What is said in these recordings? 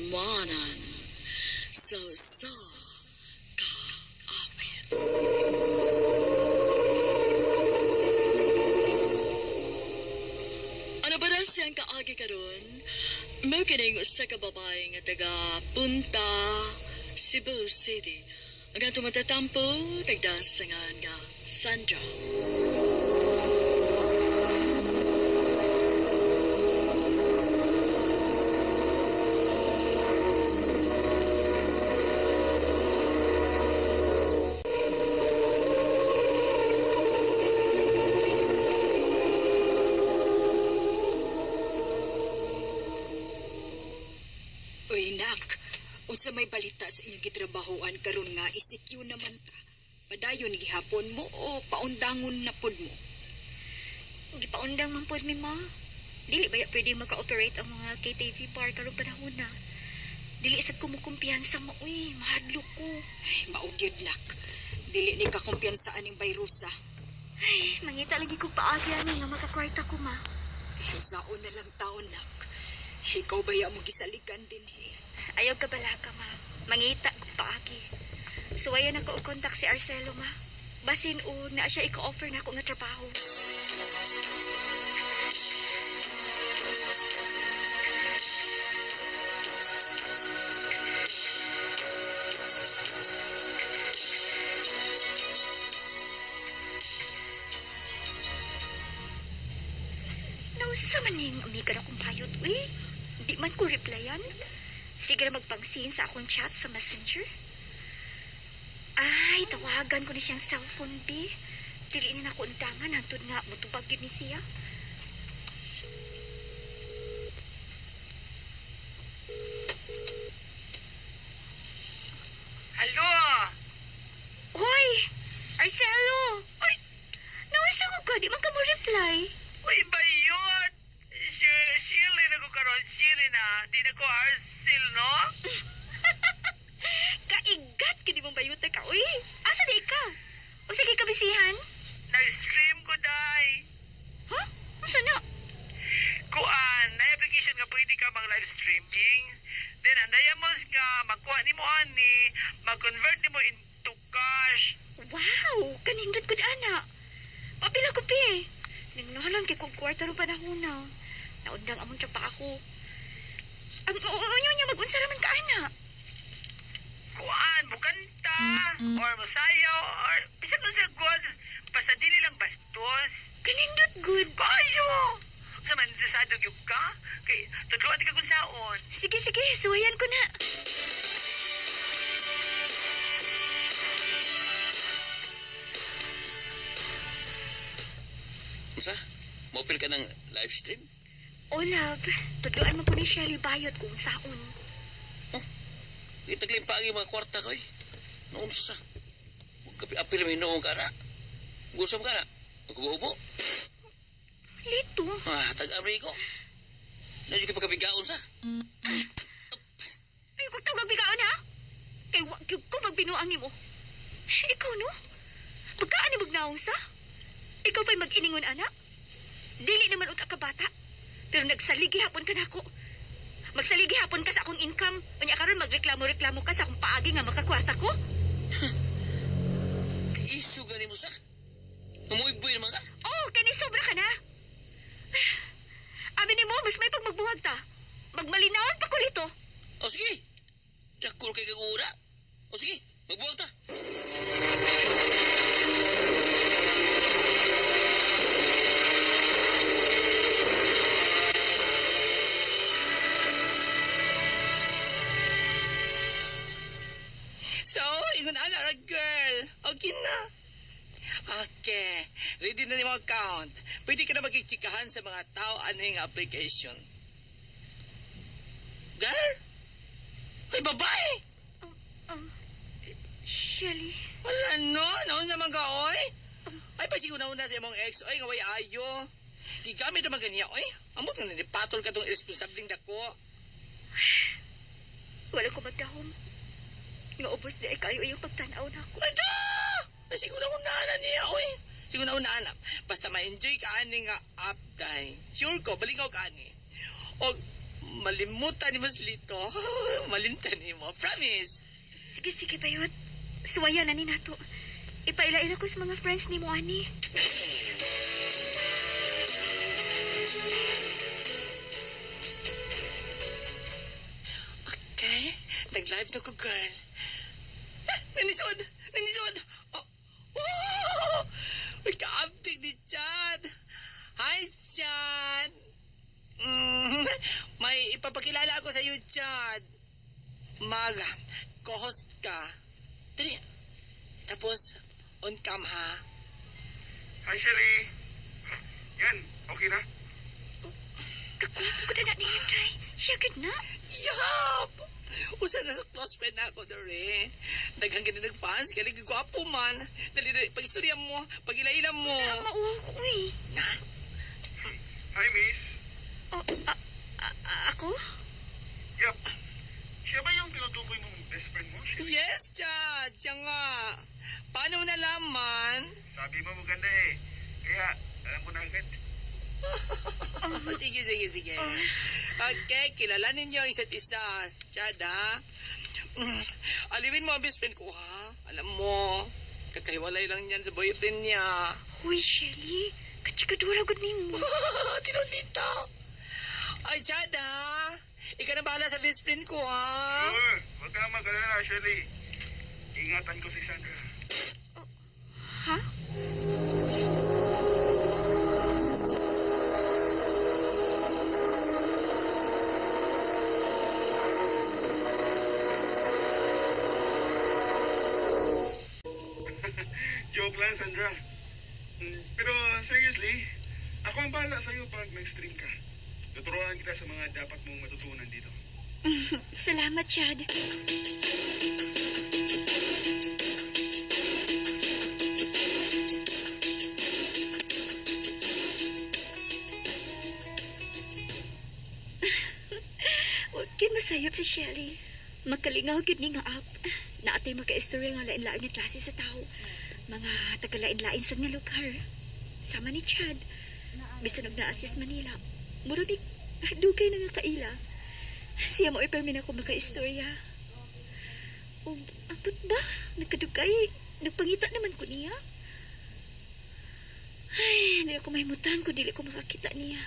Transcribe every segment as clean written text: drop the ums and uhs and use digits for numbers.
Katilingwanan sa usa ka awit. Ano ba na siyang kaagi karon? Mao kining usa ka babae nga taga Punta, Cebu City. Ang atong matatampo, tagdasangan nga Sandra. Uy, nak. Unsa may balita sa inyong gitrabahoan karon nga ECQ naman ta. Padayon gihapon mo o paundangon na pud mo. Gipaundang man pod mi ma. Dili ba ya pwede maka-operate ang mga KTV bar karong panahon na. Dili sad ko mokumpiyansa mo uy, mahadlok ko. Ay, mao gyud nak. Dili ni ka kumpiyansa aning bayrusa. Ay, mangita lagi ko paagi ani nga makakwarta ko ma. Unsaon na lang taon nak. Ikaw ba ya mo gisaligan din eh? Ayaw ka balaka ma. Mangita ko paagi. Suwayan ako og kontak si Arcelo ma. Basin o na siya ika-offer na ako nga trabaho. Nausa man ning amiga na kong bayot, uy. Di man ko replyan. Sige na magpangsin sa akong chat sa Messenger. Ay, tawagan ko na siyang cellphone, B. Dili na nako undangan, hantod nga, mutubag yun ni siya. Hello? Hoy! Arcelo! Ay! Nausa ko ka, di man ka mo reply. Uy, bayot! Shirley na ko karon, Shirley na. Di na ko Arcel, no? Kaigat, kini mong bayuta ka, uy. Asa di ka? O sige kabisihan? Nag-stream ko, day. Ha? Asa na? Kuan, na application nga pwede ka mag live streaming. Then, ang diamonds nga, magkuha ni mo ani, mag-convert ni mo into cash. Wow! Kanindot ko ana. Papila ko, pi. Nagnahalan kay kong kwarta ro panahon na. Naundang among trabaho. Ang oo niya mag-unsa raman ka, ana. Kuan, mukanta, or musayaw, or bisan unsa good. Basta dili lang bastos. Kanindot good. Kayo! Sa man, interesado gyud ka? Kay, tudloan di ka kung saon. Sige, sige. Suwayan ko na. Unsa? Mopil ka ng live stream? Oh, love. Tudloan mo po ni Shelly Bayot kung saon. Itaglim pa ang mga kwarta ko eh. Noon sa. Magkapi-apil mo hinoong ka na. Gusto mo ka na. Magkubo-ubo. Lito. Ah, tag-amigo. Nandiyo ka pagkabigaon sa. Ay, kung tawag bigaon, ha? Kay wa gyud ko magbinuang nimo. Ikaw, no? Pagkaan ni magnaong sa? Ikaw pa'y mag-iningon, anak? Dili naman uta ka bata. Pero nagsaligi hapon ka nako. Magsaligi hapon ka sa akong income. Unya karon magreklamo-reklamo ka sa akong paagi nga makakwarta ko. Isu gani mo sa. Umuiboy naman ka. Oh, kani sobra ka na. Abi nimo, mas may pagmagbuhag ta. Magmalinawon pa ko lito. O sige. Dakol kay kang ura. O sige, magbuwag ta. So, ingon ana ra girl. Okay na. Okay, ready na nimo account. Pwede ka na magkichikahan sa mga tao ano yung application. Girl? Ay, babae! Shelly. Wala no, naon sa mga oy. Ay, pasigo na una sa imong ex. Oy, nga way ayo. Gigamit naman ganiya, oy. Amot nga nipatol ka tong irresponsableng dako. Wala ko magdahom. Nga ubos di ay kayo iyong pagtanaw na ako. Ay, da! Pasigo na una na niya, oy. Sigo na una na. Basta ma-enjoy ka ani nga app, day. Sure ko, balingaw ka ani. O, Malimutan ni Mas Lito. Malimtan ni mo. Promise. Sige, sige, bayot. Suwaya na ni nato. Ipailain ako sa mga friends ni mo, ani. Okay. Nag-live na ko, girl. Ah, nanisod! Nanisod! Oh! Oh! Uy, ka-update ni Chad! Hi, Chad! May ipapakilala ako sa iyo, Chad. Mag co-host ka. Dali. Tapos, on cam, ha? Hi, Shelly. Yan, okay na? Kagwapo ko na niya, Tray. Siya gud na. Yup! Usa na sa close friend na ako, dere. Daghang gani nag-fans, kaya gwapo man. Dali, dali, pag-istorya mo, pag-ilaila mo. Mauwaw ko, uy. Na? Hi, miss. Oh, ako? Yup. Siya ba yung tinutukoy mong best friend mo, Shelly? Yes, Chad! Siya nga. Paano mo nalaman? Sabi mo maganda eh. Kaya, alam ko na agad. Sige, sige, sige. Okay, kilala ninyo ang isa't isa. Chad, ha? Aliwin mo ang best friend ko, ha? Alam mo, kakahiwalay lang yan sa boyfriend niya. Uy, Shelly. Katsikadura gud nimo. Tinulita! Ay, Chad, ha? Ikaw na bahala sa best friend ko, ha? Sure. Huwag kang mag-alala, Shelly. Ingatan ko si Sandra. Ha? Joke lang, Sandra. Pero seriously, ako ang bahala sa'yo pag nag-stream ka. Tuturuan kita sa mga dapat mong matutunan dito. Salamat, Chad. Huwag kayo masayop si Shelly. Makalingaw gid ni nga app. Naatay maka-istorya nga lain-lain nga klase sa tao. Mga taga-lain-lain sa nga lugar. Sama ni Chad. Bisan og naa siya sa Manila. Murag dugay na nga kaila. Siya mo ipermin ako maka-istorya. Ug ambot ba? Nagkadugay. Nagpangita naman ko niya. Ay, hindi ako mahimutan kung dili ko makakita niya.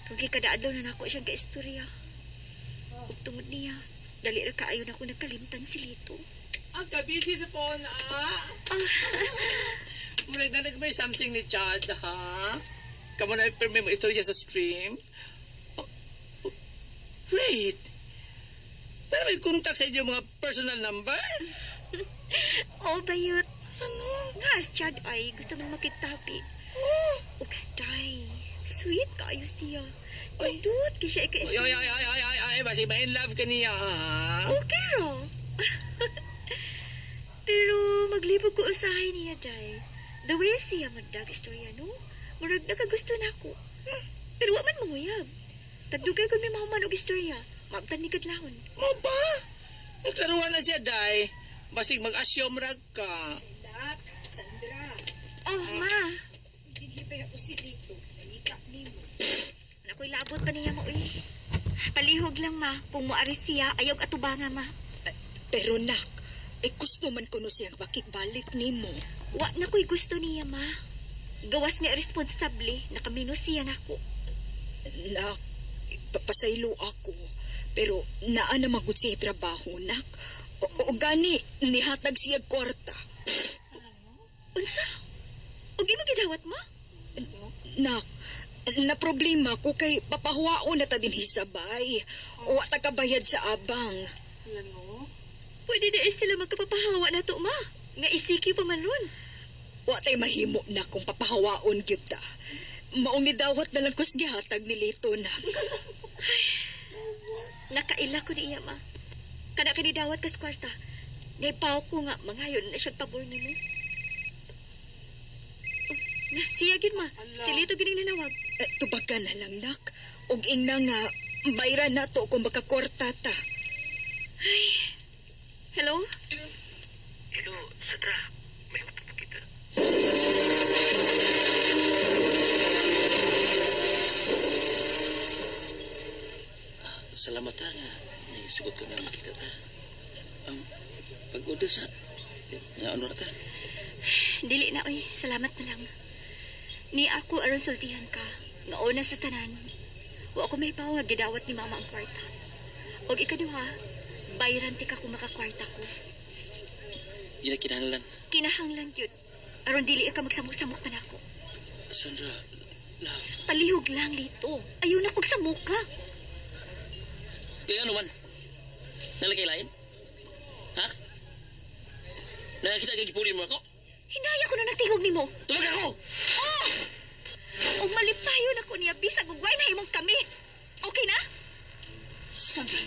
Tungkol kada adlaw na nako siyang kaistorya. Ug tungod niya, dali ra kaayo na ako nagkalimtan si Lito. Ang kabisi sa phone, ah! Murag na nagmay something ni Chad, ha? Kamu na ipirmi mo istorya sa stream? Oh, oh, wait! Pero may contact sa inyo mga personal number? Oh, bayot. Ano? Nga, si Chad ay gusto man makitabi. Oh! Okay, day. Sweet kaayo siya. Nindot kay siya Ay, ika-istorya. ay, ay, ay, ay, ay, basi ba in love ka niya, ha? Okay ro. Pero maglibog ko usahay niya, Day. The way siya magdag istorya, no? Murag nakagusto na ako. Pero wa man manguyab. Tagdugay ko may mahuman og istorya. Maabtan ni kadlawon. Mo ba? Naglaruan na siya, Day. Basig mag-assume rag ka. Nak, Sandra, Oh, ma. dinhi ba ako si Lito? Nangita nimo. Ako'y labot pa niya mo, uy. Palihog lang, ma. Kung moari siya, ayaw atubanga, ma. Pero nak, eh gusto man kuno siyang makibalik nimo. Wa na ko'y gusto niya, ma. Gawas nga irresponsable, nakaminos siya nako. Nak, papasaylo ako. Pero naa na magud siya trabaho, nak. O gani, nihatag siya kwarta. Unsa? Ug imo gidawat, ma? Nak, na problema ko kay papahuwaon na ta dinhi sa bay. Wa ta kabayad sa abang. Pwede na eh sila magkapapahawa na to, ma. Nga isiki pa man ron. Wa tay mahimo na kung papahawaon gyud ta. Maong nidawat na lang kus gihatag ni Lito na. Nakaila ko niya, ma. Kana kini dawat kas kwarta. Naipaw ko nga, mangayon na siyang pabor nimo. Oh, na, siya gid ma. Si Lito gining nanawag. Eh, tubagan na lang nak. Og ingna nga bayran nato kung makakwarta ta. Hello? Hello, Sandra. May mapapakita. Salamat ha nga. Nisugot ko na makita ta. Pag-order sa... Nga ano na ta? Dili na, oy. Salamat na lang. Ni ako aron sultihan ka. Nga una sa tanan. Wa ko may nga gidawat ni mama ang kwarta. Og ikaduha, bayran ti ka kung makakwarta ko. Di na kinahanglan. Kinahanglan gyud. Aron dili ka magsamok-samok pa nako. Sandra, love. Palihog lang, Lito. Ayaw na kog samok ka. Kaya ano man? Nalagay lain? Ha? Nakakita kay gipuli mo ako? Hinaya ko na nagtingog nimo. Tumag ako! Oh! Og malipayon ako niya bisag og way na imong kami. Okay na? Sandra!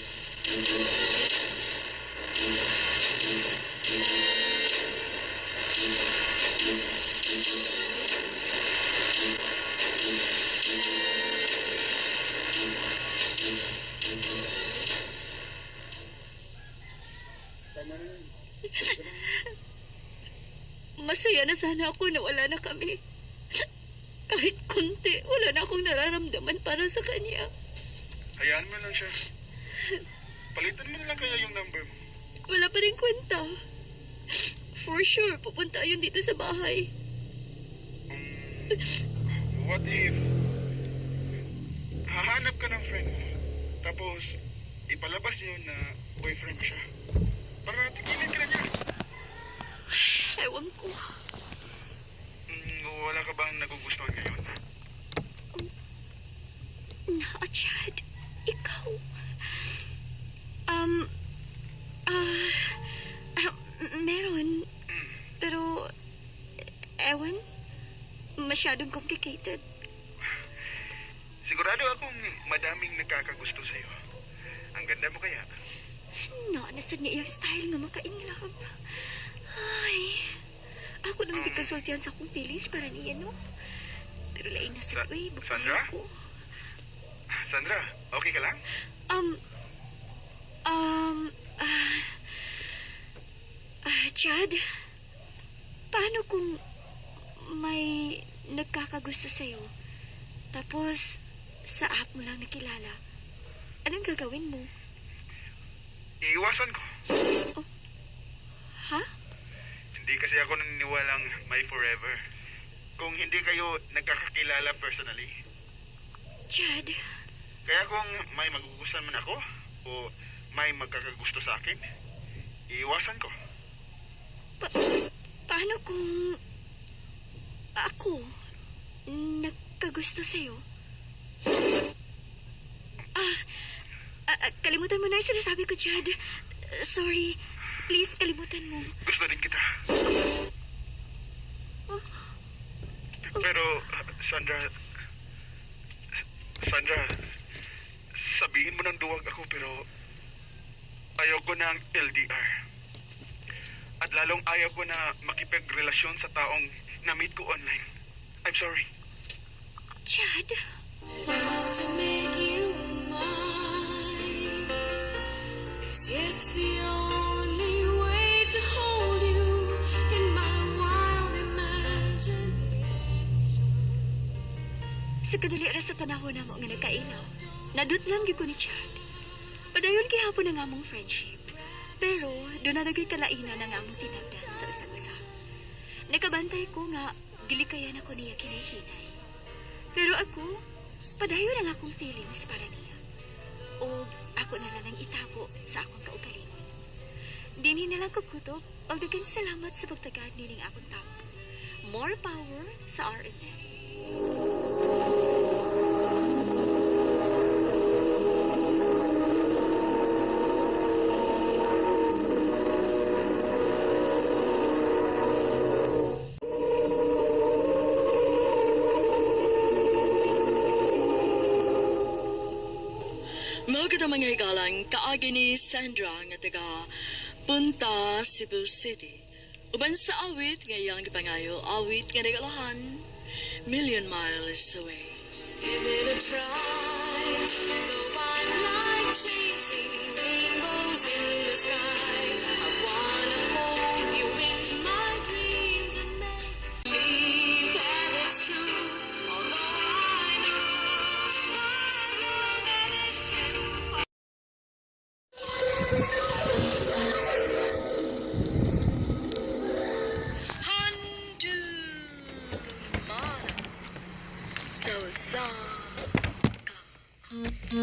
Masaya na sana ako na wala na kami. Kahit konti, wala na akong nararamdaman para sa kanya. Hayaan mo lang siya. Palitan mo na lang kaya yung number mo. Wala pa rin kwenta. For sure, pupunta yun dito sa bahay. What if hahanap ka ng friend mo, tapos ipalabas niyo na boyfriend mo siya? Para tigilin ka na niya. Ewan ko. Wala ka bang nagugustuhan ngayon? Na, Chad. Ikaw. Meron. Pero, ewan. Masyadong complicated. Sigurado akong madaming nagkakagusto sa'yo. Ang ganda mo kaya. No, nasa niya yung style nga maka-in love. Ay, ako naman gikasultihan sa akong feelings para niya, no? Pero lain na sa uy, Sandra? Ko. Sandra, okay ka lang? Um, um, ah, ah, Chad, paano kung may nagkakagusto sa'yo, tapos sa app mo lang nakilala? Anong gagawin mo? Iiwasan ko. Ha? Hindi kasi ako naniniwalang may forever. Kung hindi kayo nagkakakilala personally. Chad, Kaya kung may magugustuhan man ako o may magkakagusto sa akin, iiwasan ko. Paano kung ako nagkagusto sa'yo? Kalimutan mo na yung sinasabi ko, Chad. Sorry. Please, kalimutan mo. Gusto rin kita. Pero, Sandra, Sandra, sabihin mo ng duwag ako pero ayaw ko ng LDR. At lalong ayaw ko na makipagrelasyon sa taong na-meet ko online. I'm sorry. Chad? Love to make you mine. 'Cause it's the only way to hold you in my wild imagination. Sa kadali ra sa panahon namo nga nagkaila, nadutlan gyud ko ni Chad. Padayon gihapon ang among friendship. Pero doon na nagay kalainan ang among tinagdan sa usag-usa. Nakabantay ko nga gilikayan ako niya kinahinay. Pero ako, padayon ang akong feelings para niya. O ako na lang ang itago sa akong kaugalingon. Dinhi na lang ko kutob, og daghang salamat sa pagtagad nining akong tampo. More power sa RMN. Mao gud ang mga higalang kaagi ni Sandra nga taga Punta, Cebu City. Uban sa awit nga iyang gipangayo, awit nga nagalahan, Million Miles Away. Give it a try. Though I'm like chasing rainbows in the sky. I wanna hold you in my dreams and make believe that it's true. Although I know that it's Usa ka.